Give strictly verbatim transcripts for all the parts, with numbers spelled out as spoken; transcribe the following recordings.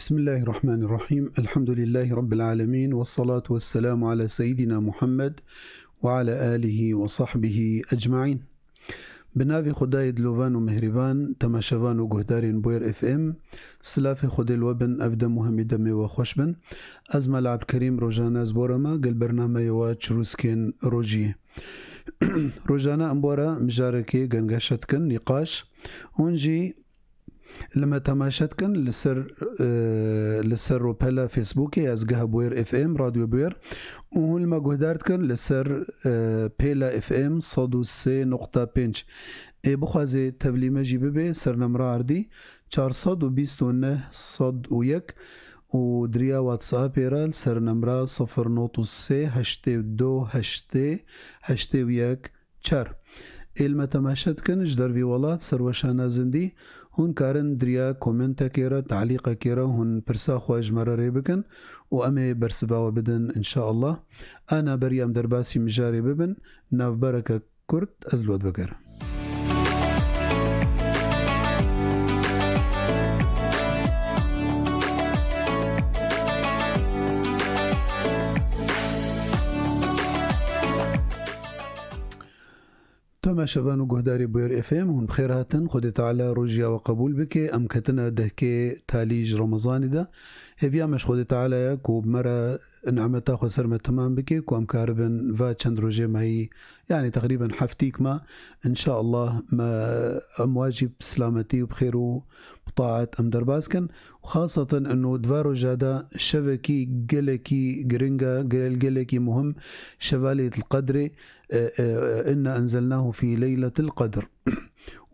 Bismillahirrahmanirrahim. Elhamdülillahi Rabbil alemin. Ve salatu ve selamu ala seyyidina Muhammed ve ala alihi ve sahbihi ecmain. Bi navê Xwedayê dilovan û mihrîban, temaşevan û guhdarên Boyer F M, silavê Xwedê li we bin, ev dem û hemî demê we xweş bin. Ez Mela Ebdulkerîm, rojane ez bora me, gel bernameyê we Çirûskên Rojiyê. Rojane em bora mijarekê gengeşe dikin, nîqaş. Hûn jî li me temaşe dikin li ser, e, li ser rûpela Facebookê Ez Geha Boyer F M, Radyo Boyer, û hûn li me guhdar dikin li ser, e, pêla F M sed û sê nokta pênc. Ê bixwazê tevlî me jî bibê ser nemra erdî çar sed û bîst û neh sed û yek û diriya WhatsAppê re li ser nemra sifir not û sê heştê û du heştê heştê û yek çar. Ê li me temaşe dikin ji dervî welat, ser weşana zindî, hûn karin diriya komentekê re, talîqekê re hûn pirsa xwe ji me re rê bikin û em ê bersiva we bidin, înşaallah. Ana berî em derbasî mijarê bibin, navbereke kurt ez li we divegerim. Temaşevan û guhdarê Boyer F M, hûn bi xêr hatin. Xwedê Teala rojiya we qebûl bike. Em ketine dehkê talî ji Remezanê de. Hêviya me ji Xwedê Teala ye ku bi me re nimeta xwe ser me temam bike, ku em karibin va çend rojê me yî, yanî teqrîben heftîk me, înşaallah me em wa jî bi silametî û bi xêr û bi taet em derbas kin. Û xaseten ino di va roja de şevekî gelekî giring e, gel-, gelekî muhim, şeva Leyletul Qedrê, e, e, e, "Inna enzelnahu fî leyletil qedr.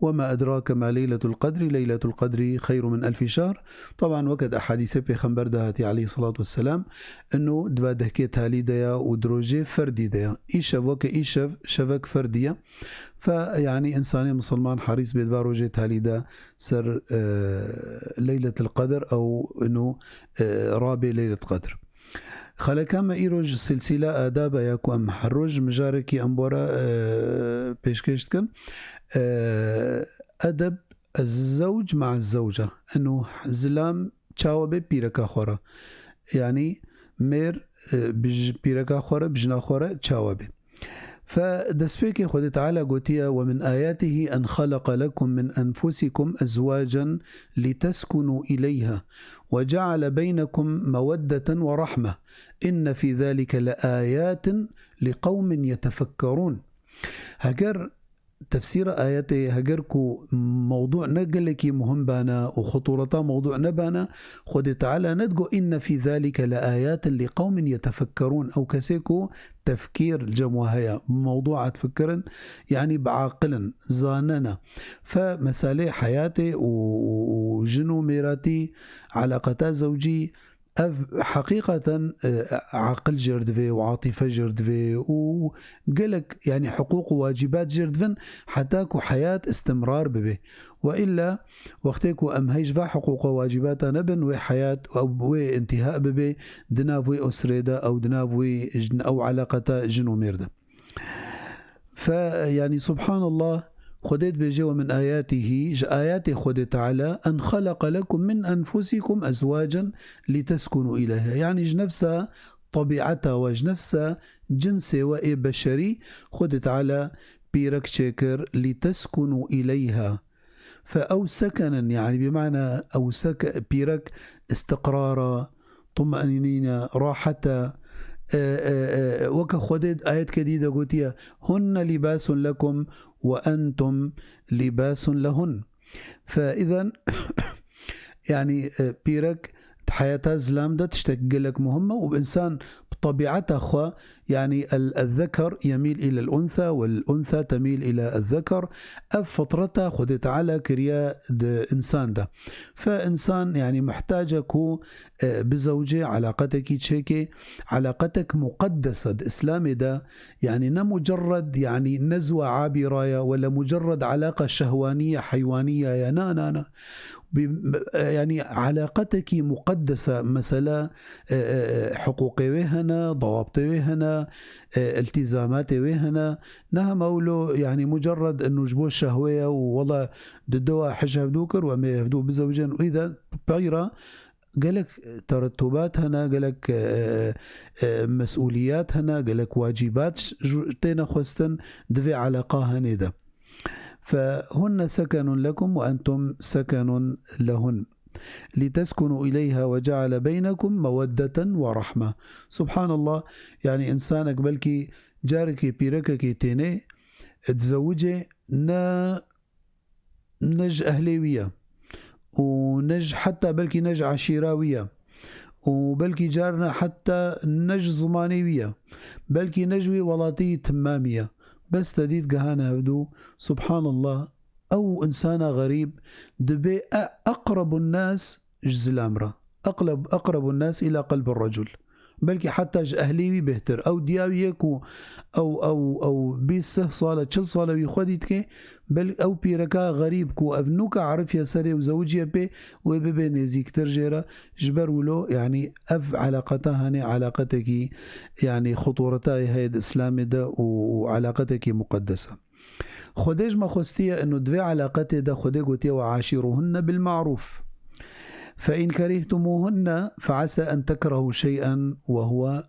Ve ma edrake ma leyletul qedri, leyletul qedri xeyrun min elfî şehr." Taban weke di ehadîsê Pêxember de hatî aleyhisselatu vesselam, ino di va dehkê talî de ya û di rojê ferdî de ya. Îşev weke îşev, şevek ferdî ye. Fe, yanî însanê misilman herîs bê di va rojê talî de ser, e, Leyletil Qedr ew ino, e, rabê Leyletil Qedr. Xeleka me îro ji silsîla adaba ya ku em her roj mijarekî em bora, e, pêşkêş dikin. E, edeb ez-zewc ma'a zewca. Eno zilam çawa bê pîreka xwe re. Yanî mêr, e, bi ji pîreka xwe re, bi jina xwe re çawa bê. Fe destpêkê Xwedê Teala gotiye, "Ve min ayatihi en xalaqa lekum min enfusikum ezwacen liteskunu ileyha ve ceale beynekum meweddeten ve rahme. Inne fî zalike le ayatin li qewmin yetefekkerun." Heger tefsîra ayetê, heger ku mewdû ne gelekî muhim bana û xutûreta mewdû nebana, Xwedê Teala nedigo, "Inne fî zalike le ayatin li qewmin yetefekkerûn." Ew kesê ku tefkîr li cem we heye, bi mewdûa difikirin, yanî bi aqil in, zanene. Fe meselê heyatê û, û, û jin û mêratî, elaqeta zewcî, ev heqîqeten, e, aqil jêr divê û atîfe jêr divê û gelek, yanî hiqûq û wacîbat jêr divin heta ku heyat istimrar bibe. Ve illa wextê ku em hej va hiqûqa wacîbata nebin, wê heyat ew wê intîha bibe di nav wê usrê de ew di nav wê jin, ew elaqeta jin û mêr de. Fe, yanî, subhanallah, Xwedê dibêje, "Ve min ayatihî", ji ayatê Xwedê Teala, "en xalaqa lekum min enfusikum ezwacen liteskunu ileyha." Yanî ji nefsa tebîeta we, ji nefsa cinsê we ê beşerî, Xwedê Teala pîrek çêkir, "liteskunu ileyha." Fe ew sekenen, yanî bi mana ew seke-, pîrek istiqrara, tumenîne, rahete, e, e, e, weke Xwedê ayetke dî de gotiye, "Hunne lîbasun lekum ve entum lîbasun lehun." Fe îzen, yanî, e, pîrek di heyata zilam de tiştek gelek muhim e û insan bi tebîeta xwe, yanî el, el-zeker yemîl îlel unsa ve el-unsa temîl île el-zeker, ev fitreta Xwedê Teala kiriye di insan de. Fe insan, yanî, muhtac e ku, e, bizewcê, elaqetekî çêkê, elaqetek muqeddes e di Îslamê de, yanî ne mucerred, yanî nezwa abîra ye, wele mucerred eleqa şehwaniye, heywanî ye, na, na, na. Bi, e, yanî elaqetekî muqeddes e, mesela, e, e, e, hiqûqê wê hene, dawabtê wê hene, e, iltîzamatê wê hene. Ne hema wilo, yanî mucerred eno ji bo şehwê ye û wela di dewa hij hevdû kir û em ê hevdû bizewicin û îde peyra gelek teretubat hene, gelek, e, e, mesûliyat hene, gelek wacîbat j-, têne xwestin di vê eleqa henê de. فهن سكن لكم وأنتم سكن لهن لتسكنوا إليها وجعل بينكم مودة ورحمة. Subhanallah, yani însanek belkî carekê pîrekekê têne, dizewicê ne, ne ji ehlê wî ye û ne ji, heta belkî ne ji eşîra wî ye û belkî carna heta ne ji zimanê wî ye, belkî ne ji wî welatî timamî ye. Bes te dît gehane hevdû, subhanallah, ew insana xerîb dibê e-, eqrebun nas ji zilam re. Eqleb-, eqrebun nas ila qelbi recul. Belkî heta ji ehlê wî bêhtir. Ew diya wî ye ku ew, ew, ew bîst sih sale, çil sale wî xwe dîtike, bel-, ew pîreka xerîb ku ev nûka erifiye serê û zewiciye pê, wê bibe nêzîktir jê re. Ji ber wilo, yanî ev eleqeta hene eleqetekî, yanî xuturetayê heye di Îslamê de û, û eleqetekî muqeddes e. Xwedê ji me xwestiye inu di vê eleqetê de Xwedê gotiye, "Ve aşîruhunne bil ma'rûf. Fe in kerîhtumuhunne fe esa en tekrehû şey'en ve huve,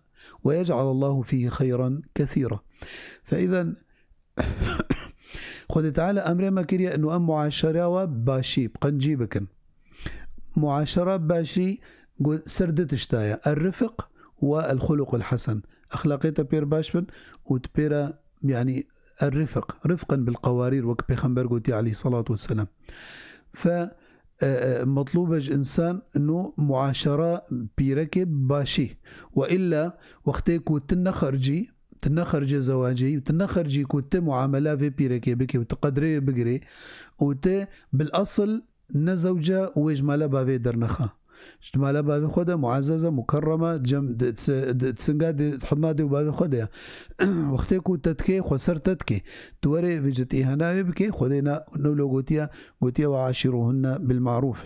ve yec'al Allahu fîhî xeyran kesîra." Fe îzen Xwedê Teala emrê me kiriye inu em muaşera we bi başî, bi qencî bikin. Muaşera bi başî gu-, ser du tişta ye. Er-rifq ve el-xuluqul hesen. Exlaqê te pêr baş bin û tu pêra, yanî, er-rifq, rifqen bil qewarîr, wek Pêxember gotiye aleyhissalatu vesselam. Fe, e, e, metlûb e ji însan inu muaşera pîrekê bi başî. Ve îlla wextê ku tu nexercî, tu nexercê zewacê yî û tu nexercî ku tu muamela vê pîrekê bikê û tu qedrê wê bigirê û tu bil esil ne zewca û wê ji mala bavê dernexa. Ji mala bavê xwe de muezzeze, mukerreme, cem di, di, di singa di, di hidna dê û bavê xwe de ye. Wextê ku te dikê, xwe ser te dikê. Tu werê vê citî hena wê bikê, Xwedê na, ne wilo gotiye, gotiye, "Ve aşîruhunne bil ma'rûf."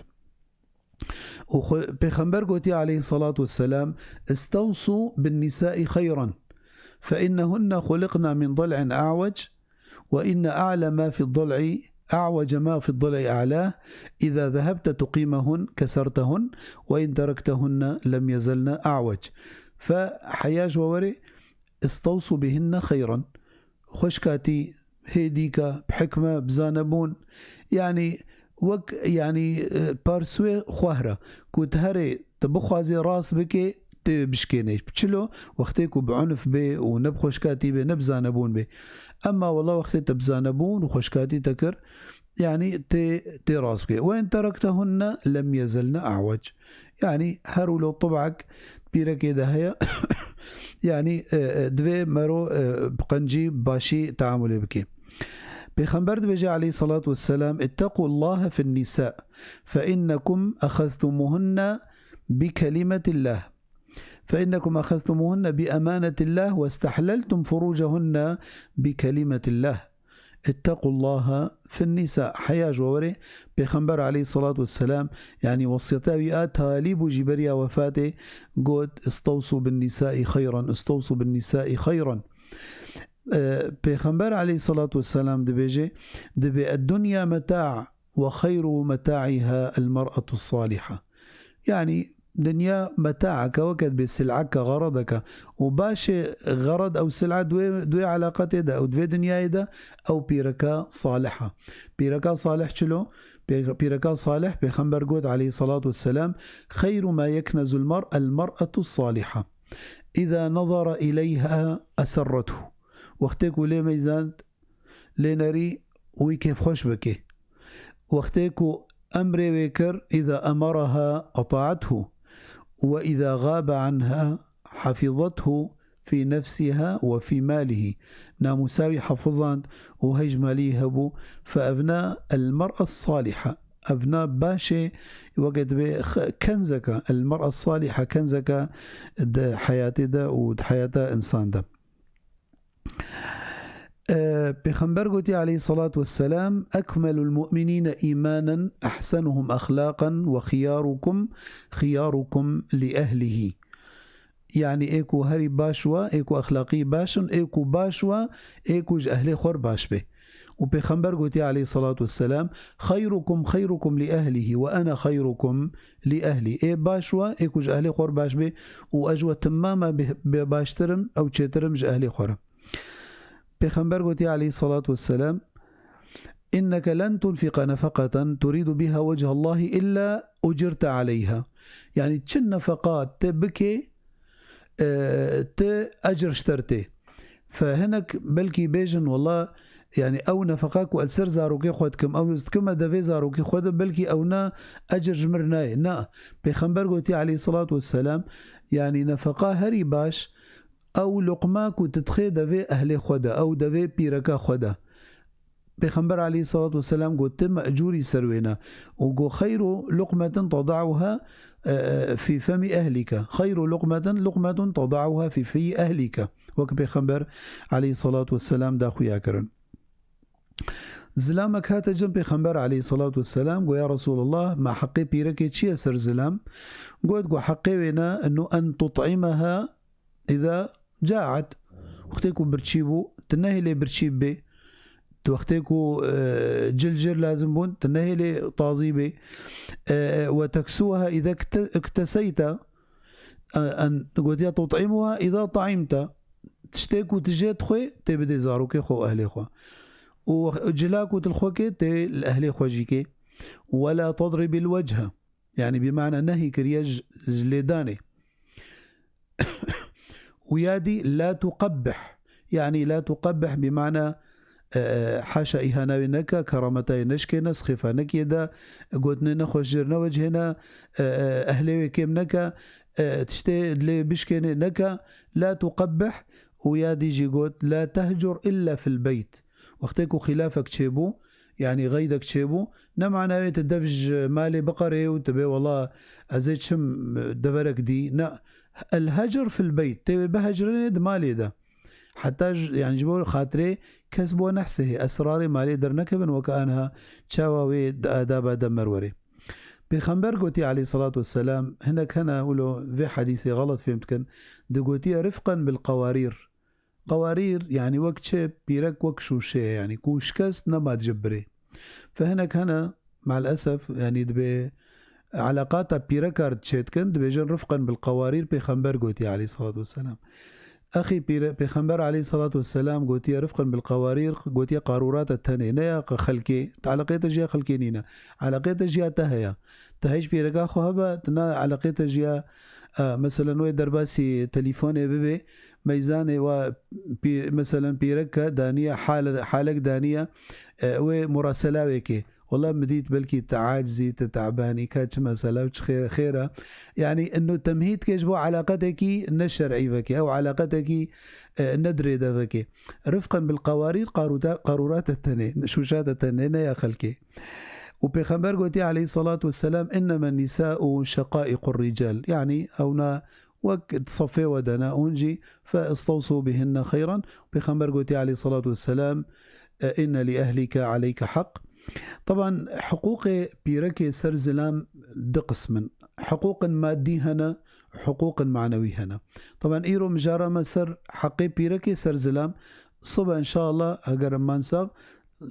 Û xwe, Pêxember gotiye aleyhissalatu vesselam, "Istewsû bin nisâi xeyran, fe innehunne xuliqna min dal'in a'wec, ve inne a'le ma fi dal'i, a'wece ma fi dal'i a'lâh, izâ zehebte tuqîmehun kesertehun, ve in terektehunne lem yezelne a'wec." Fe heya ji we werê, "Istewsû bihinne xeyran." Xweşkatî, hêdîka, bi hikme, bi zanebûn, yanî wek, yanî, e, parsûyê xwehra ku tu herê tu bixwazê rast bikê, tê bişkênê. Çilo, wextê ku bi unf bê û ne bi xweşkatî bê, ne bi zanebûn bê. Emma wela wextê te bi zanebûn û xweşkatî te kir, yanî tê, tê rast bikê. "Ve in terektehunne lem yezelne a'wec." Yanî her wilo tibek pîrekê de heye, yanî, e, e, divê mero, e, bi qencî, bi başî teamulê bikê. Pêxember dibêje aleyhissalatu vesselam, "Ittequllaha fin nisa, fe innekum axeztumuhunne bi kelimetillah. Fe innekum axeztumuhunne bi emanetillah ve istehleltum furucehunne bi kelimetillah. Ittequllaha fin nisa." Heya ji we werê, Pêxember aleyhissalatu vesselam, yanî wesiyeta wî a talî bû jî beriya wefatê, got, "Istewsû bin nisâi xeyran, istewsû bin nisâi xeyran." E, Pêxember aleyhissalatu vesselam dibêje, dibê, "Eddunya meta' ve xeyru meta'iha el mer'atu saliha." Yanî dinya metaeke, weke dibê sil'eke, xeredeke û başê xered ew sil'e di wê, di wê eleqetê de û di vê dinyayê de ew pîreka salih e. Pîreka salih çilo? Pê-, pîreka salih, Pêxember got aleyhissalatu vesselam, "Xeyru ma yeknezul mer' el mer'atu saliha. İza nazara ileyha eserrethu." Wextê ku lê meyzand, lê nerî, wî kêfxweş bike. Wextê ku emrê wê kir, "Îza emeraha eta'ethu, ve îza xabe anha hafizathu fî nefsiha ve fî malihî." Namûsa wî hafizand û hej malî hebû. Fe evna el mer'a saliha. Evna başê, weke dibê x-, kenzeke, el mer'a saliha, kenzeke di heyatê de û di heyata însan de. E, Pêxember gotiye aleyhissalatu vesselam, "Ekmelul mu'minîne îmanen, ehsenuhum exlaqan ve xiyarukum, xiyarukum li ehlihî." Yanî ê ku herî baş we, ê ku exlaqî baş in, ê ku baş we, ê ku ji ehlê xwe re baş bê. Û Pêxember gotiye aleyhissalatu vesselam, "Xeyrukum xeyrukum li ehlihi ve ene xeyrukum li ehli." Ê baş we, ê ku ji ehlê xwe re baş bê û ez ji we timama bê-, bê-, baştir im, ew çêtir im ji ehlê xwe re. Pêxember gotiye aleyhissalatu vesselam, "Inneke len tunfika nefekaten turidu biha wechha Allahi illa ucirte aleyha." Yani çi nefeqa te bikê, e, te ecr ji te re tê. Fe hinek belkî bêjin, wela, yani ew nefeqa ku ez ser zarokê xwe dikim, ew ez dikime devê zarokê xwe de, belkî ew ne ecr ji min re nayê. Na, Pêxember gotiye aleyhissalatu vesselam, yani nefeqa herî baş, ew luqma ku tu dixê devê ehlê xwe de, ew devê pîreka xwe de. Pêxember aleyhissalatu vesselam got, tu mecûrî ser wê ne. Û got, "Xeyru luqmetin tada'uha, e, e, fî femî ehlîke. Xeyru luqmetin, luqmetun tada'uha fî fî ehlîke." Wek Pêxember aleyhissalatu vesselam daxuya kirin. Zilamek hate cem Pêxember aleyhissalatu vesselam, got, "Ya Resulallah, ma heqê pîrekê çi ye ser zilam?" Got, got, "Heqê wê ne, inu en tut'imeha îza caet." Wextê ku birçî bû, tu nehêlê birçî bibê. Tu wextê ku, e, cil jêr lazim bûn, tu nehêlê tazî bê. E, e, "Ve teksuha îza ikte-, ikteseyte." E, en, gotiye, "Tut'imuha îza ta'imte." Tiştê ku tu jê dixwê, tê bidê zarokê xwe û ehlê xwe. Û wex-, cila ku tu li xwe kê, tê li ehlê xwe jî kê. "Ve la tadribil wechha." Yani bi mana nehî kiriye ji, ji lêdanê. Û ya dî la tuqebbih. Yani la tuqebbih bi mana, e, e, haşa îhana wê neke, kerameta wê neşkêne, sixêfa nekê de, gotinê nexweş jêr newecihêne, e, e, ehlê wê kêm neke, e, tiştê dilê bişkênê neke, la tuqebbih. Û ya dî jî got, "La tehcur illa fil beyt." Wextê ku xîlafek çêbû, yani xeydek çêbû, ne mana wê tu dev ji malê biqerê û tu bê, "Wela ez ê çim deverek dî." Ne. El hecr fil beyt. Tê wê bihecrênê di malê de. Heta ji, yani ji bo xatirê kes bo nehsihê, esrarê malê dernekevin, weke anha çawa wê di adaba de merwerê. Pêxember gotiye aleyhissalatu vesselam, hinek hene wilo vê hedîsê xelet fêm dikin, digotiye, "Rifqen bil qawarîr." Qawarîr, yani wek çi? Pîrek wek şûşe ye, yani ku şikest nema dije birê. Fe hinek hene, ma'l esef, yani dibê elaqata pîreka re çêdikin, dibêjin, "Rifqen bil qawarîr", Pêxember gotiye aleyhissalatu vesselam. Axî pîre-, Pêxember aleyhissalatu vesselam gotiye, "Rifqen bil qawarîr", gotiye, "Qarûrata tenê, ne ya xelkê, eleqê te ji ya xelkê nîne. Eleqê te ji ya te heye. Te hej pîreka xwe hebe, tu na eleqê te ji ya, e, meselen wê derbasî telîfonê bibê, meyzanê wa pî-, meselen pîreke daniye, hale-, halek daniye, e, wê murasela wê kê. Wela min dît belkî te acizî, te tebanî, ka çi mesela û çi xêr, xêr e. Yani, inu temhîd ke ji bo eleqetekî ne şer'î vekê, ew eleqetekî, e, ne dirêde vekê. Rifqen bil qawarîr, qarûta-, qarûrate tenê, şûşate tenê, ne ya xelkê. Û Pêxember gotiye aleyhissalatu vesselam, "Inneme nisa'u şeqaiqur rical." Yani, ewna wek di sefê we de ne, hûn jî, "Fe istewsû bihinne xeyran." Pêxember gotiye aleyhissalatu vesselam, e, "Inne li ehlike aleyke haq." Taban, hiqûqê pîrekê ser zilam du qism in. Hiqûqin maddî hene, hiqûqin manewî hene. Taban, îro mijara me ser heqê pîrekê ser zilam, sibe inşallah, eger man sax,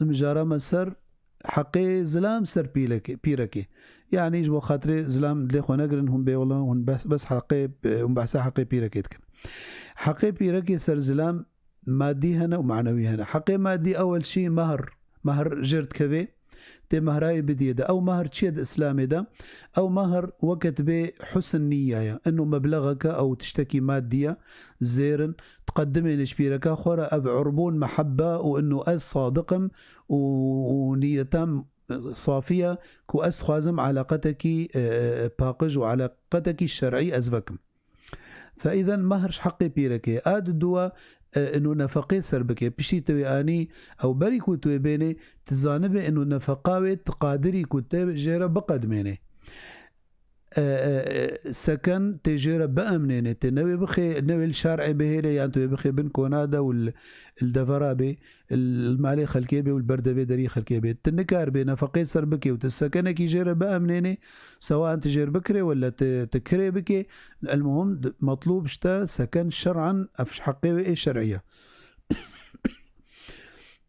mijara me ser heqê zilam ser pîlekê-, pîrekê. Yani ji bo xatirê zilam dilê xwe negirin, hûn bê wela hûn bes, bes heqê, hûn behsa heqê pîrekê dikin. Heqê pîrekê ser zilam madî hene û manewî hene. Heqê madî ewel şî mehr, mehr jêr dikevê, tê mehra wê bidiyê de. Ew mehr çi ye di Îslamê de? Ew mehr weke dibê husn nîya ye. Ino meblexeke ew tiştekî madî ye, zêr in. Diqedimêne ji pîreka xwe re ev urbûn mehebbe û ino ez sadiq im û, û niyeta min safî ye ku ez dixwazim eleqetekî, e, e, paqij û eleqetekî şer'î ez vekim. Fe îzen mehr ji heqê pîrekê. A diduwa, e, ino nefeqê ser bike. Piştî tu wê anî, ew berî ku tu wê bênê, tu zanibe ino nefeqa wê tu qadirî ku te jê re biqedmênê. E, e, e, seken tê jê re biemnênê, tê newê bixê, newê li şar'ê bihêrê, yan tu wê bixê bin kona de û li, li devera bê, li malê xelkê bê û li ber devê derî xelkê bê. Tu nikaribê nefeqê ser bikê û tu sekenekî jê re biemnênê, sewa an tu jê re bikirê wele tu, tu kirê bikê, elmuhim, d-, metlûb ji te seken şer'an, ev ji heqê wê ê şer'î ye.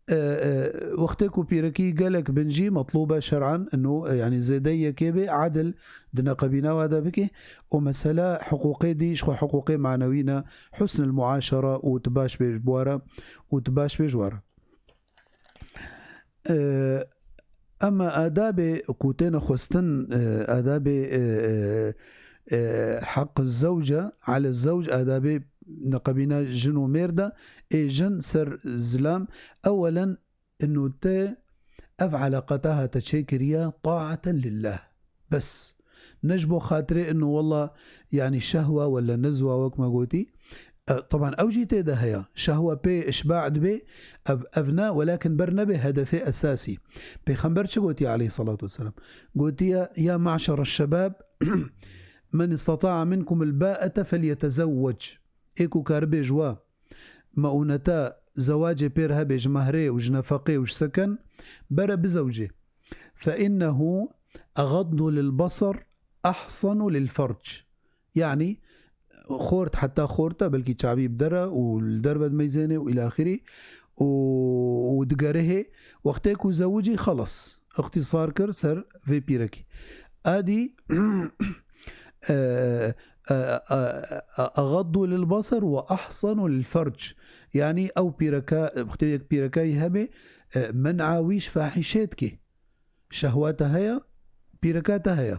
E, e, wextê ku pîrekî gelek bin jî metlûb e şer'an, ino, e, yanî zêdeyî yekê bê, edil di neqebîna wa de bike û mesela hiqûqê dî, ji xwe hiqûqê manewî ne, husnul muaşere û tu baş bê ji wa re, û tu baş bê ji wa re. E, ema adabê ku têne xwestin, e, adabê, e, e, e, heq zewce, ele zewc, adabê neqebîna jin û mêr de, ê jin ser zilam, ewelen ino te ev eleqeta hate çêkiriye taeten lillah. Bes. Ne ji bo xatirê ino wela, yanî şehwa wela nezwa wek me gotî. E, teban ew jî tê de heye. Şehwa pê işba dibe, ev, ev ne, welakin ber nebe hedefê esasî. Pêxember çi gotiye aleyhissalatu vesselam? Gotiye, "Ya me'şere şebab, men istata'a minkum el-ba'ete felyetezewwec." Ê ku karibê ji wa meûneta zewacê pêr hebe ji mehrê û ji nefeqê û ji seken, bere bizewcê. Fe innehu egaddu lil basar ehsanu lil ferc. Yanî xort, heta xorta belkî çavî bi dere û li derve dimeyzênê û îlaxirî û, û digerihê. Wextê ku zewicî xelas, îxtîsar kir ser vê pîrekî. Adî, e, e, e, e, egaddu lil basar ve ahsanu lil ferc. Yanî ew pîreka, wextê yek pîrekayî hebe, e, men'a wî ji fahîşê dike. Şehwata heye, pîreka te heye.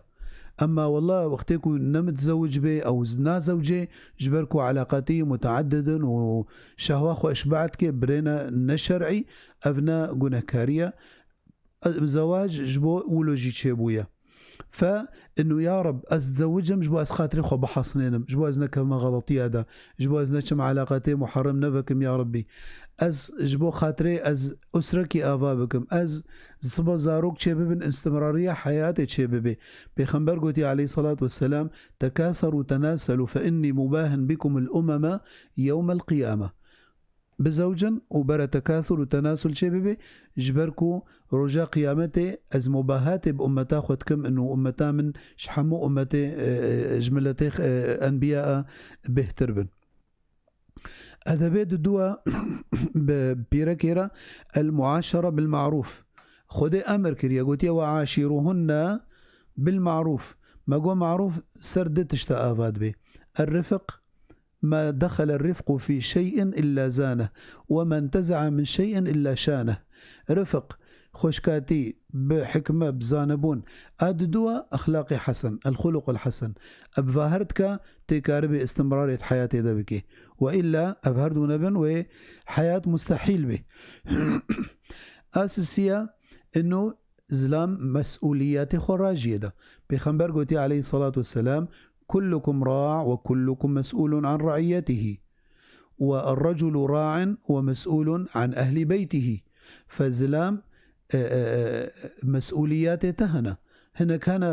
Ema wela wextê ku ne mitzewic bê, ew z-, nazewcê, ji ber ku eleqatî muteeddid in û şehwa xwe işba dike, birêne ne şer'î, ev ne gunehkarî ye. Zewac ji bo wilo jî çêbûye. Fe inu ya Reb, ez dizewicim ji bo ez xatirê xwe bihesnênim, ji bo ez nekevime xeletiya de, ji bo ez neçim eleqetê muherrem nevekim ya Rebbî. Ez ji bo xatirê ez usrekî ava bikim, ez siba zarok çêbibin, istimrariya heyatê çêbibe. Pêxember gotiye aleyhissalatu vesselam, "Tekaseru tenaselu fe inni mubahin bikumul umeme yewmel qiyame." Bizewcin û bere tekasur û tenasul çêbibe, ji ber ku roja qiyametê ez mubahatê bi ummeta xwe dikim, û ummeta min ji hemû ummetê, e, e, ji miletê, e, enbiya bêhtir bin. Edebê didua bi pîrekê re, el muaşere bil ma'rûf. Xwedê emir kiriye, gotiye, "Ve aşîruhunne bil ma'rûf." Me got, ma'rûf ser du tişta ava dibe. Er rifq, "Ma dexele rifqu fî şey'in illa zane, we ma nteze'a min şey'in illa şane." Rifq, xweşkatî, bi hikme, bi zanebûn. A diduwa, exlaqê hesen, el-xuluqul hesen. Ev va her dika, tê karibê istimrarê di heyatê de bike. We illa ev her du nebin, wê heyat mustehîl bê. A sisiya, ino zilam mes'ûliyetê xwe rajiyê de. Pêxember gotiye aleyhissalatu vesselam, "Kullukum ra' ve kullukum mes'ûlun an ra'iyetihi. Ve er-reculu ra'in ve mes'ûlun an ehli beytihi." Fe zilam, e, e, e, mes'ûliyetê te hene. Hinek hene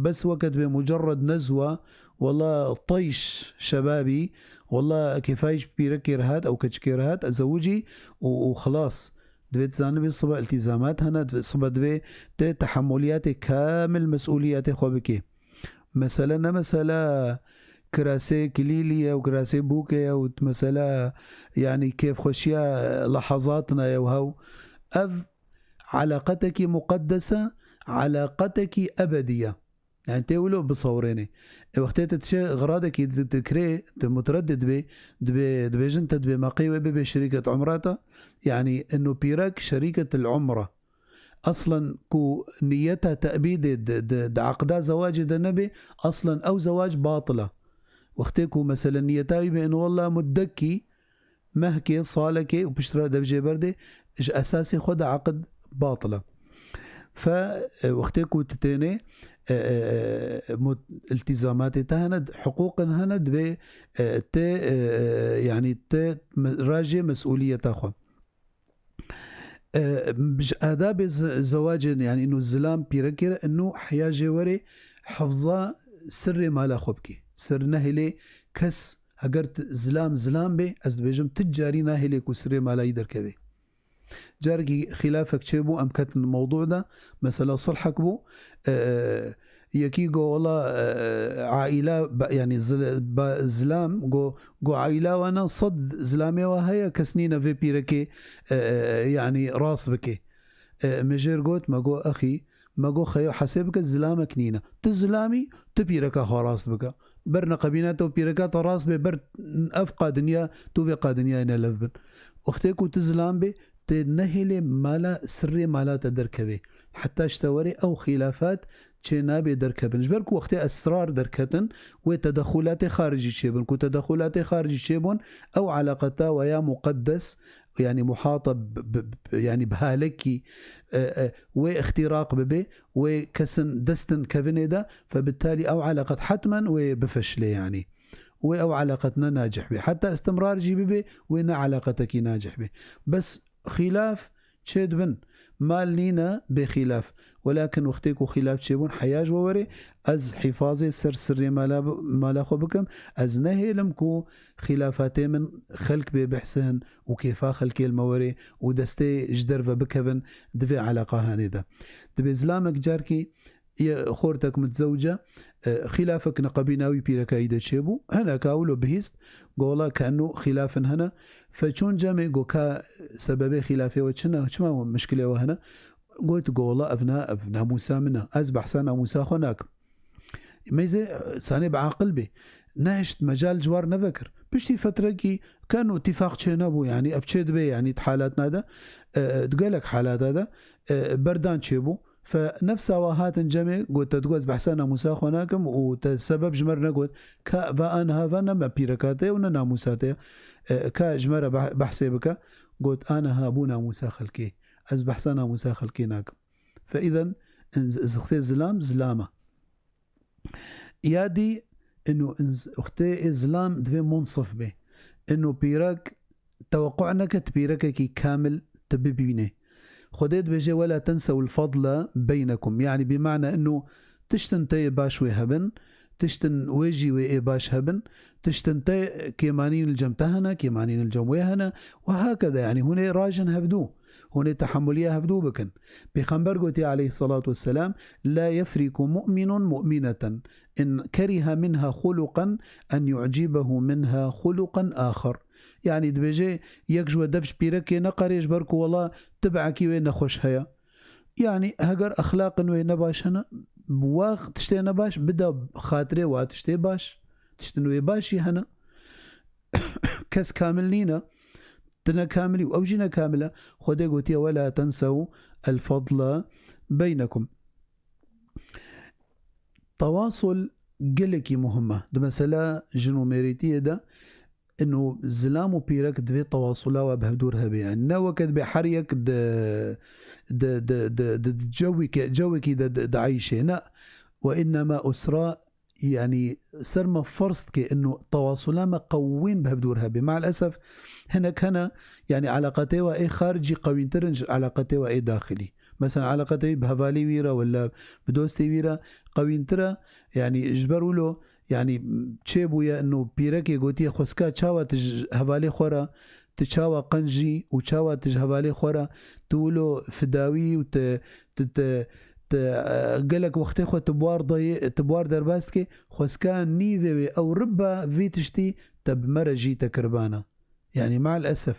bes weke dibê mucerred nezwa, wela teyş şebabî, wela kêfayî ji pîrekê re hat, ew keçikê re hat, ez zewicî û, û xilas. Divê tu zanibî siba îltîzamat hene, divê, siba divê tu tehemûliyatê kamil mesûliyetê xwe bikî. Mesele ne mesela kirasê kilîlî ye û kirasê bûkê ye û mesela, yanî, kêfxweşiya lehezatine ye û hew. Ev eleqetekî muqeddese, eleqetekî ebedî ye. Yani tê wilo bisewirênê. E, wextê te diçe xiradekî di-, dikirê, tu mutreddid bê, dibê, dibêjin te dibê meqê wê bibê şirîket umra te. Yani ino pîrek şerîket el umra. Aslen ku niyeta te'bîdê di, di, di aqda zewacê de nebê, aslen ew zewac batil e. Wextê ku mesele niyeta wî bê, ino wella muddekî, mehkê, salekê û piştre dev jê berdê, ji esasê xwe de aqid batil e. Fe, e, wextê ku tu tênê, e, e, e, mut-, iltîzamatê te hene, hiqûqin hene, divê, e, te, e, e, yanî te me-, rajê mesûliyeta xwe. E, ji adabê z-, zewacê, yanî ino zilam pîrekê re, ino heya jê werê hifza sirrê mala xwe bikê. Sir nehêlê kes, heger t-, zilam zilam bê, ez dibêjim tu carî nahêlê ku sirrê mala yî derkeve. Carekî xîlafek çêbû, em ketin mewdû de, mesela sulhek bû, e, Yekî go wela, e, aîla, ba-, yanî zil-, ba-, zilam, go, go aîla wana sed zilamê wa heye, kes nîne vê pîrekê, e, e, yanî rast bike. E, mijêr got, me go, exî, me go, xeyo hesê bike, zilamek nîne. Tu zilamî, tu pîreka xwe rast bike. Ber neqebîna te û pîreka te rast bê, ber ev qadinya, tu vê qadinyayê ne lev bin. Wextê ku tu zilam bê, tê nehêlê mala, sirrê mala te derkevê. Heta ji te werê ew xîlafat çê nabe derkevin. Ji ber ku wextê esrar derketin, wê tedexulatê xaricî çêbin. Ku tedexulatê xaricî çêbûn, ew elaqeta we ya muqeddes, yanî muhata bi, bi, bi, yanî bi halekî, e, e, wê îxtîraq bibe, wê kesin destin kevinê de, febitalî ew elaqet hetmen wê bifeşilê yanî. Wê ew elaqet ne nacih bê. Heta istimrar jî bibe, wê ne elaqetekî nacih bê. Bes xîlaf çêdibin. Mal nîne bê xîlaf. Welakin wextê ku xîlaf çêbûn, heya ji we werê, ez hîfazê ser sirrê mala, mala xwe bikim. Ez nehêlim ku xîlafatê min xelk bê bihsin û kêfa xelkê li me werê û destê ji derve bikevin di vê eleqa hanê de. Dibê zilamek carkî yê xortek mitzewice, e, xîlafek neqebîna wî pîreka wî de çêbû. Hineka wilo bihîst, go wela ke eno xîlafin hene. Fe çûn cemê, go ka sebebê xîlafê we çi ne, çima mişkilê we hene? Got, go wela ev ne, ev namûsa min e. Ez behsa namûsa xwe nakim. Mêzê, e, sanê bi aqil bê. Nehişt mecal ji war nevekir. Piştî fetrekî keno tîfaq çê nebû, yanî ev çê dibe, yanî di halatna de, e, di gelek halata de, e, berdan çêbû. Fe nefsa wa hatin cemê, got, te digot ez behsa namûsa xwe nakim û te sebeb ji me re negot. Ka va aniha va ne me pîreka te ye û ne namûsa te ye. E, ka ji me re beh-, behsê bike, got, aniha bû namûsa xelkê. Ez behsa namûsa xelkê nakim. Fe îden, in z-, zixtê zilam, zilam e. Ya dî, ino in z-, uxtê ê zilam divê munsif bê. Ino pîrek, tewequ neke tu pîrekekî kamil tu bibînê. Xwedê dibêje, "Wela tensewul fadle beynekum." Yanî bi mane ino tiştin te yê baş wê hebin, tiştin wê jî wê ê baş hebin, tiştin te kêmanîn li cem te hene, kêmanîn li cem wê hene, û hakeda, yanî hûn ê rajin hevdû. Hûn ê tehemuliya hevdû bikin. Pêxember gotiye aleyhisselatu vesselam, "La yefriku mu'minun mu'mineten in keriha minha xuluqan en yu'cibehu minha xuluqan axar." Yanî dibêje, yek ji we dev ji pîrekê neqerê ji ber ku wela tibekî wê nexweş heye. Yanî heger exlaqin wê nebaş hene, wa tiştê nebaş bide xatirê wa tiştê baş. Tiştin wê baş jî hene. Kes kamil nîne. Tu ne kamilî û ew jî ne kamil e. Xwedê gotiye, "Wela tensew el fadle beynekum." Tewasul gelekî muhim e. Di mesela jin û mêrîtiyê de ino zilam û pîrek divê tewasula we bi hevdûr hebe. Yani ne weke dibê her yek di, di, di, di, di, di cewîke-, cewekî de di, dieyşê. Ne. Ve innema usra, yanî ser me ferz dike ino tewasula me qewîn bi hevdûr hebe. Maalesef hinek hene, yanî eleqetê we ê xaricî qewîntir in ji eleqetê we ê daxilî. Mesela eleqetê wî bi hevalê wî re wela bi dostê wî re qewîntir e. Yanî ji ber wilo, yanî çêbûye ino pîrekê gotiye xwezka çawa tu ji hevalê xwe re, tu çawa qenc î û çawa tu ji hevalê xwe re, tu wilo fidawî û tu, tu, tu, tu, e, gelek wextê xwe tu bi war dayê, tu bi war derbas dikê, xwezka nîvê wê ew riba vî tiştî te bi me re jî te kiribana. Yanî maalesef.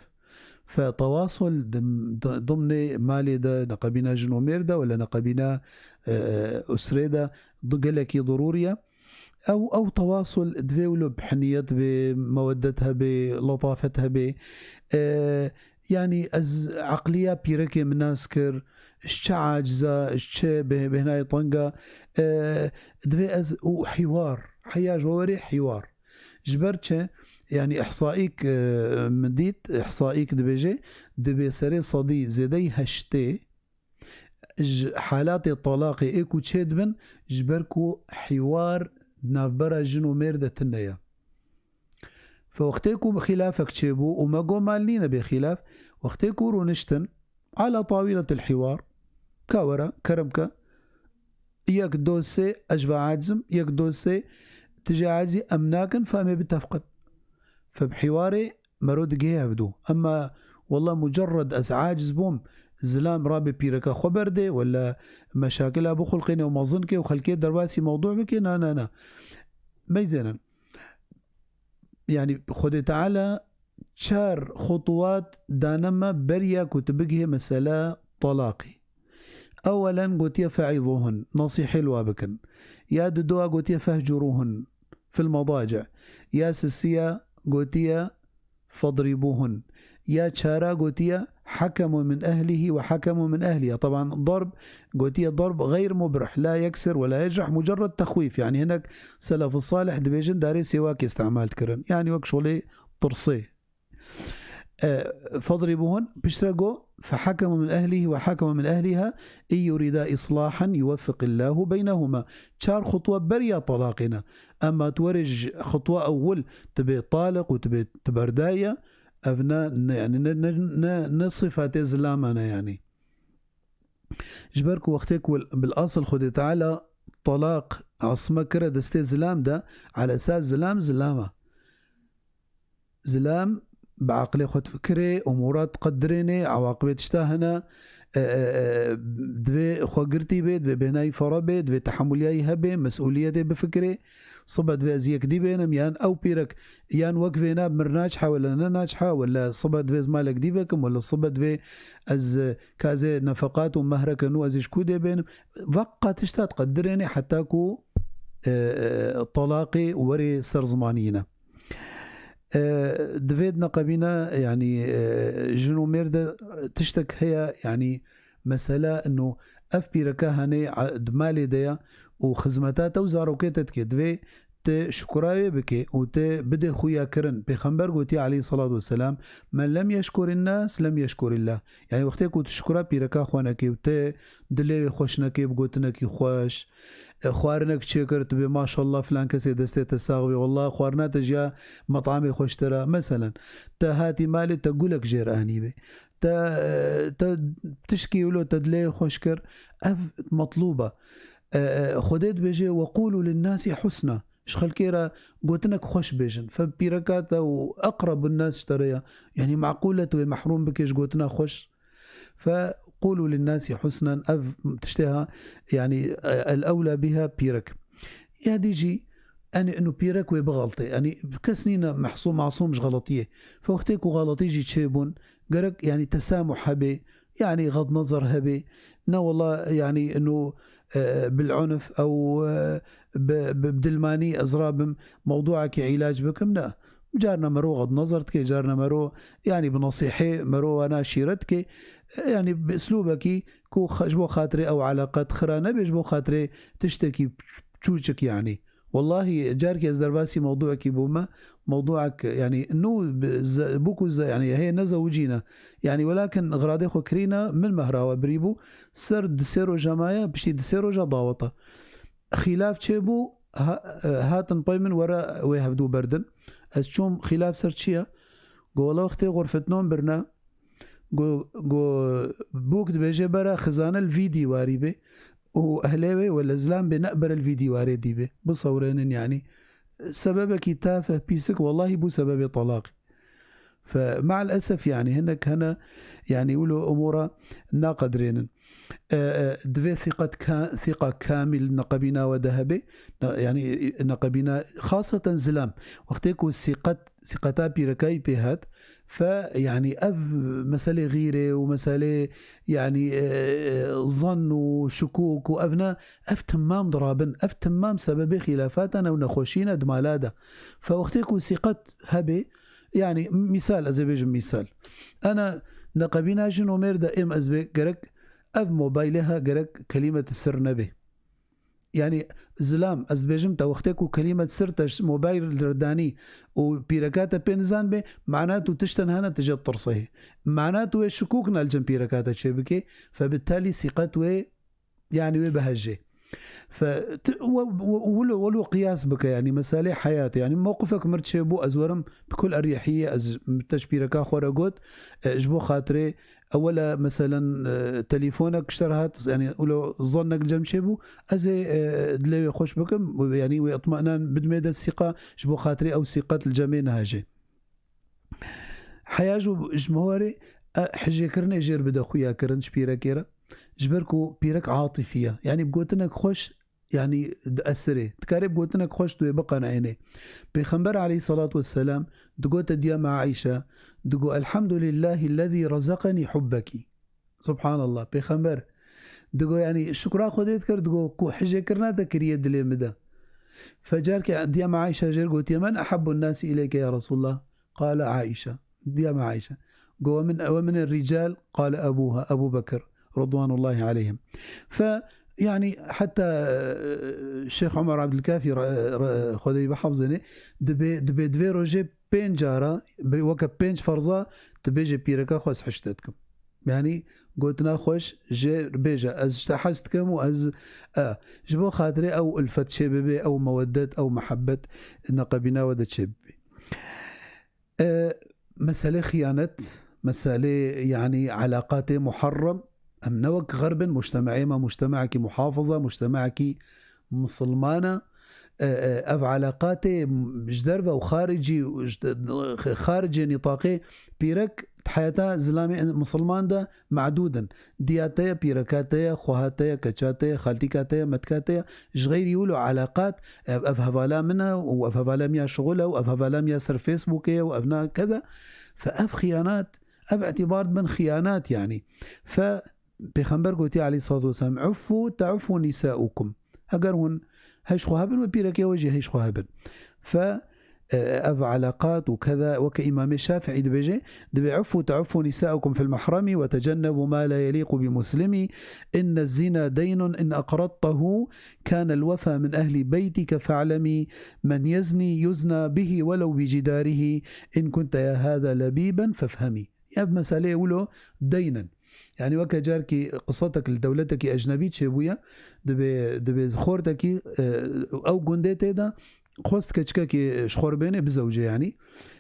Fe tewasul di, di, dimnê malê de, neqebîna jin û mêr de, wela neqebîna, e, e, usrê de, di gelekî dirûrî ye. Ew, ew tewasul divê wilo bi hiniyet bê, meweddet hebê, letafet hebê. E, yanî ez eqliya pîrekê min nas kir, ji çi aciz e, ji çi bê-, bêhnayê teng e. E, divê ez û hîwar, heya ji we werê hîwar. Ji ber çi? Yanî îhsaîk, e, min dît, îhsaîk dibêje, dibê serê sedî zêdeyî heştê ji halatê talaqê ê ku çê dibin, ji ber ku hîwar di navbera jin û mêr de tune ye. Fe wextê ku xîlafek çêbû û me got mal nîne bê xîlaf, wextê ku rûniştin, ala tawîletil hîwar, ka were, kerem ke, yek, do, sê, ez ji ve aciz im, yek, do, sê, tu jî aciz î, em nakin, fe em ê bitefqin. Fe bi hîwarê mero digihê hevdû. Emma, wallah, mucerred ez aciz bûm, zilam rabê pîreka xwe berdê, wela meşakila bixulqîne û mezin ke û xelkê derbasî mewdû bike, na, na, na. Meyzênin. Yanî Xwedê Teala çar xutuwat dane me beriya ku tu bigihê mesela talaqî. Ewelen gotiye fe'izuhun, nasîhê li wa bikin. Ya didoa gotiye fehcuruhun fil medaci. Ya sisiya gotiye fadribuhun. Ya çara gotiye hakemu min ehlihi ve hakemu min ehliha. Taban darb gotiye darb gayr mubrih, la yeksir ve la yecrah, mucerred texwîf. Yanî hinek selef salih dibêjin darê sêwakê îstemal dikirin. Yanî wek şolê tirsê. E, fadribuhun, piştre go, fehakemu min ehlihi ve hakemu min ehliha, in yurida islahan yuweffiqillahu beynehuma. Çar xutwa beriya talaqê ne. Ema tu werê ji xutwa ewil tu bê taliq û tu bê tu berdaye, ev ne, ne, yani ne, ne, ne, ne sifatê zilama ne yani. Ji ber ku wextê ku bil asl Xwedê Teala talaq asme kire destê zilam de, ala esas zilam zilama. Zilam bi aqilê xwe difikirê, umûra diqedirênê, ewaqibê tişta hene, e, e, e, divê xwe girtî bê, divê bêhnayî fere bê, divê tehemuliyayî hebe, mesûliyetê bifikirê. Sibe divê ez yek dî bênim, yan ew pîrek, yan wek vêna mir naçiha, wela ne naçiha, wela sibe divê ez malek dî vekim, wela sibe divê ez, e, ka ez ê nefeqat û mehreke nû ez ê ji ku dê bênim. Veqa tişta diqedirênê heta ku, e, e, talaqê werê ser zimanî yîne. E, divê di neqebîne, yanî, e, jin û mêr de tiştek heye, yanî, mesela ino ev pîreke hene a-, di malê de ye û xizmeta te û zarokê te dike. Divê tu şukura wê bike û tu bide xuya kirin. Pêxember gotiye aleyhissalatu vesselam, "Men lem yeşkurin nas, lem yeşkurillah." Yanî wextê ku tu şukura pîreka xwe nekê û tu dilê wê xweş nekê bi gotinekî xweş, e, xwarinek çêkir, tu bê, "Maşallah, filan kesê destê te sax bê. Wallah, xwarina te ji ya metamê xweştir e." Meselen, te hatî malê, te gulek jêr anî bê. Te, e, te tişkî wilo te dilê xweş kir. Ev metlûb e. E, e, Xwedê dibêje, "Ve qûlû linnasî husna." Ji xelkê re gotinek xweş bêjin. Fe pîreka te û eqrebun nas ji te re ye. Yanî meqûl e tu wê mehrûm bikê ji gotina xweş. Fe qûlû linnasî husnan, ev tiştê ha, yanî, e, el ewla biha pîrek. Ya dî jî, yanî, inu pîrek wê bixeltê. Yanî, kes nîne mehsûm, masûm ji xeletiyê. Fe wextê ku xeletî jî çêbûn, gerek, yanî, tesamûh hebê, yanî, xednezer hebê. Ne wela, yanî, inu, e, bil unf ew, e, bi, bi, bi dilmanî ez rabim, mewdûekê îlac bikim, ne. Carna mero xednezer dike, carna mero, yanî bi nesîhê mero wana şîret dike. Yanî bi îslûbekî ku xe-, ji bo xatirê ew eleqet xira nebe, ji bo xatirê tiştekî çûçik yanî. Wellahî carkê ez derbasî mewdûekî bûme, mewdûek, yanî nû bi ze-, bû ku ze-, yanî hê ne zewicîne. Yanî welakin xiradê xwe kirîne, min mehra we birî bû, ser di sê roja maye, piştî di sê roja daweta. Xîlaf çêbû, ha-, e, hatin pey min were wê hevdû berdin. Ez çûm xîlaf ser çi ye? Go wela wextê xurfetnon birine, go, go bûk dibêje bera xizane li vî dîwarî bê û ehlê wê wele zilam bê ne bere li vî dîwarê dî bê. Bisewrênin yanî. Sebebekî tafeh pîsik wellahî bû sebebê talaqê. Fe, me'el esef, yanî, hinek hene, yanî, wilo umûra naqedirênin. E, e, divê sîqet ka-, sîqa kamîl neqebîna we de hebe, ne-, yanî, neqebîna, xaseten zilam. Wextê ku sîqet, sîqeta pîrekayî pê hat, fe, yanî, ev meselê xîrê û meselê, yanî, e, e, zan û şikûk û ev ne, ev timam dirabin, ev timam sebebê xîlafatan ew nexweşî ne di mala de. Fe wextê ku sîqet hebe, Yanî, mîsal, ez ê bêjim mîsal. Ena neqebîna jin û mêr de êm ez bê gerek ev mobaylê ha gerek kelîmet sir nebe. Yanî, zilam, ez dibêjim te wextê ku kelîmet sir te ji mobayl li danî û pîreka te pê nizan bê, mana tu tiştin hene tu jê tirsê. Mana tu wê şikûk ne li cem pîreka te çêbikê, fe bi telî sîqet wê Yanî wê bihejê. Fe, ti-, we, we, wilo, wilo qiyas bike, yanî meselê heyatê. Yanî mewqifek mir çêbû, ez werim bi kul erîhiyê, ez te ji pîreka xwe re got, e, ji bo xatirê ewela, meselen, e, telîfonek ji te re hat, yanî wilo zannek li cem çêbû, ez ê, e, dilê wê xweş bikim, yanî wê itminan bidimê de sîqa, ji bo xatirê ew sîqet li cemê nehejê. Heya ji, ji miwarê e, hijêkirinê jêr bide xuya kirin ji pîrekê re. Ji ber ku pîrek atifî ye. Yanî bi gotinek xweş, yanî diesirê. Dikarê bi gotinek xweş tu wê biqeneyênê. Pêxember aleyhissalatu vesselam digote diya me Aîşe, digo, "Elhamdulillahillezî rezeqenî hubbekî." Subhanallah. Pêxember digo, yanî şukra Xwedê dikir, digo, "Ku hijêkirina te kiriye dilê min de." Fe carkê diya me Aîşe jêr gotiye, "Men ehabbun nasi ileyke ya Resulallah?" Qale Aîşe. Diya me Aîşe. Go, "Ve min, ve min rical?" Qale ebuha, Ebu Bekir. Ridwanullahi aleyhim. Fe, yanî heta, e, Şêx Omer Abdülkafî re-, re-, Xwedê bihafzêne, dibê, dibê divê rojê pênc cara, bi-, weke pênc ferza, tu bêje pîreka xwe ez hişte dikim. Yanî gotina xweş jê bêje, ez ji te hez dikim û ez, e, ji bo xatirê ew ulfet çê bibe, ew meweddet, ew mehebet neqebîna we de çê bibe. E, meselê xiyanet, meselê, yanî, elaqatê muharrem, em ne wek xerbin, mujtemacê me mujtemacekî muhafiza, mujtemacekî misilman e. E, e, ev elaqatê ji derve û xaricî, ji de-, xaricê nîtaqê pîrek di heyata zilamê misilman de madûd in. Diya te ye, pîreka te ye, xweha te ye, keça te ye, xaltîka te ye, metka te ye. Ji xeyrî wilo elaqat, ev, ev hevala min e û ev hevala min ya şixul e û ev hevala min ya ser Facebookê ye û ev na keda. Fe ev xiyanat, ev îtibar dibin xiyanat yanî. Fe Pêxember gotiye aleyhissalatu vesselam, "Uffu teuffu nisaukum." Heger hûn heyş xwe hebin, wê pîrekê we jî heyş xwe hebin. Fe, e, ev elaqat û keda, weke Îmamê Şafîî dibêje, dibê, "Uffu teuffu nisaukum fil mahremi ve tecennebu ma la yelîqu bi muslimi, inne zina deynun in aqradtehu kânel vefa min ehli beytike fe'lemî, men yezni yuzna bihi velev bi cidarihi, in kunte ya hâzâ lebîben fefhemî." Ev meseleyê wilo deyn in. Yanî weke carkî qisetek li dewletekî ecnebî çêbûye, dibê, dibê xortekî, e, ew gundê tê de xwest keçikekî ji xwe re bêne bizewce yanî.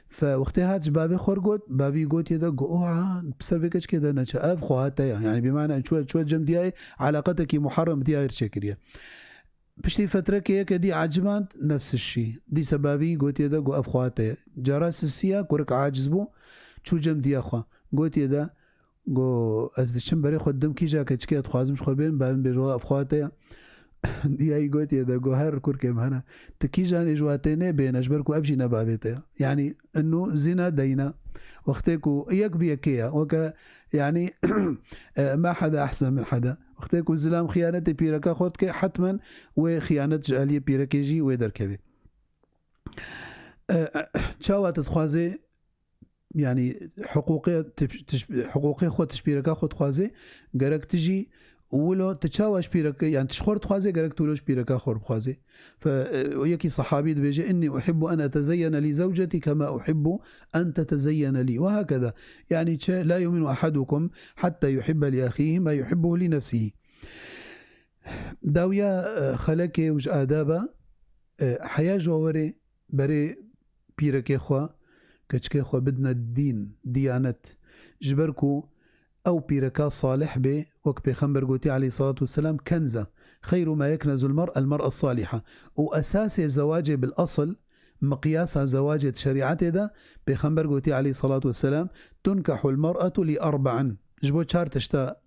Fe wextê hat ji bavê xwe re got, bavî gotiye de got, "Oha, bi ser vê keçikê de neçe, ev xweha te ye." Yanî bîmane çûye, çûye cem diyayê, elaqetekî muharrem diyayê re çêkiriye. Piştî fetrekê yeke dî aciband, nefs şî. Dîsa bavî gotiye de got, "Ev xweha te ye." Cara sisiya, kurik aciz bû, çû cem diya xwe. Gotiye de, got, "Ez diçim berê xwe didim kîja keçikê dixwazim ji xwe bênim, bavê min bêje, wela ev xweha te ye." Diyayî gotiye de, got, "Her kurkê min hene. Tu kîjanê ji wa tê nê bêne, ji ber ku ev jî ne bavê te ye." Yanî, inu zina deyna. Wextê ku yek bi yekê ye, weke, yanî, e, ma hada ehsen min hada. Wextê ku zilam xiyanetê pîreka xwe dike, hetmen wê xiyanet ji aliyê pîrekê jî wê derkeve. E, çawa tu dixwazê, yanî hiqûqê tip-, tiş-, hiqûqê xwe tu ji pîreka xwe dixwazê, gerek tu jî wilo tu çawa ji pîreke, yanî tu ji xwe dixwazê, gerek tu wilo ji pîreka xwe bixwazê. Fe, e, yekî sehabî dibêje, "Innî uhibbu en etezeyyene li zewcetî kema uhibbu en tetezeyyene lî." Ve hakeza. Yanî çi, "La yu'minu ahadukum hatta yuhibbe li ahîhi ma yuhibbu li nefsîhi." Dawiya, e, xelekê û ji adaba, e, heya ji we were berê pîrekê xwe, keçikê xwe bidine dîn, diyanet. Ji ber ku ew pîreka salih bê, wek Pêxember gotiye aleyhissalatu vesselam, "Kenza, xeyru ma yeknezul mer'el mer'a saliha." Û esasê zewacê bil asl, miqyasa zewacê di şerîetê de, Pêxember gotiye aleyhissalatu vesselam, "Tunkahul mer'atu li arba'in." Ji bo çar tişta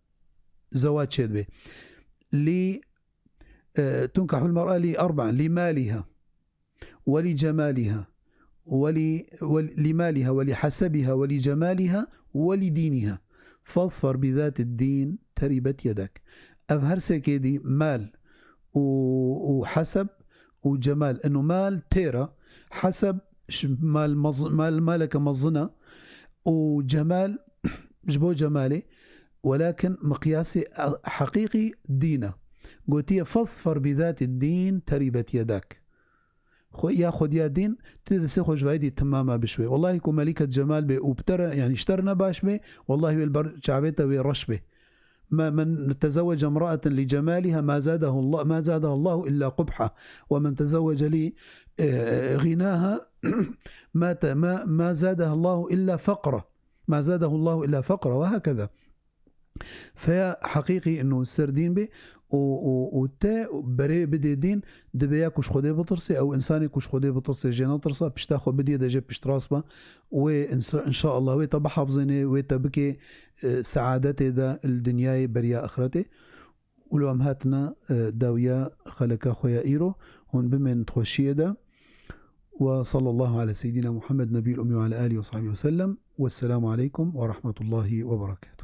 zewac çêdibe. Li, e, tunkahul mer'a li arba, li maliha, ve li cemaliha, ve li, ve li maliha, ve li hasebiha, ve li cemaliha, ve li dîniha. Fazfer bi zatid din teribet yedek. Ev her sêkê dî mal û, û haseb û cemal. Inu mal têra, haseb ji mal mez-, mal, maleke mezina û cemal ji bo cemalê, welakin miqyasê heqîqî dîn e. Gotiye, "Fazfer bi zatid din teribet yedek." Xwe, ya xwediya dîn, tu destê xwe ji vayî dî timama bişwê. Wellahî ku melîket cemal bê û bi te re, yanî ji te re ne baş bê, wellahî wê li ber çavê te wê reş bê. Ma, men tezewwece imra'eten li cemaliha ma zadahu Allah, ma zadaha Allahu illa qubha. Ve men tezewwece li, e, ghinaha ma te-, ma, ma zadaha Allahu illa faqra. Ma zadahu Allahu illa faqra ve hakeza. Feya heqîqî ino ser dîn bê û, û, û te berê bidê dîn, dibe ya ku ji Xwedê bitirsê, ew insanê ku ji Xwedê bitirsê jê netirsa, pişta xwe bidiyê de jê piştrast be. Wê insa-, inşallah wê te bihafzênê, wê te bikê, e, seadetê de li dinyayê beriya axretê. Û li em hatine, e, dawiya xeleka xwe ya îro, hûn bimên xweşiyê de. Ve sallallahu ala seyyidina Muhammed nebiyil ummi ve ala alihi ve sahbihi ve sellem. Vesselamu aleykum ve rahmetullahi ve berekatuhu.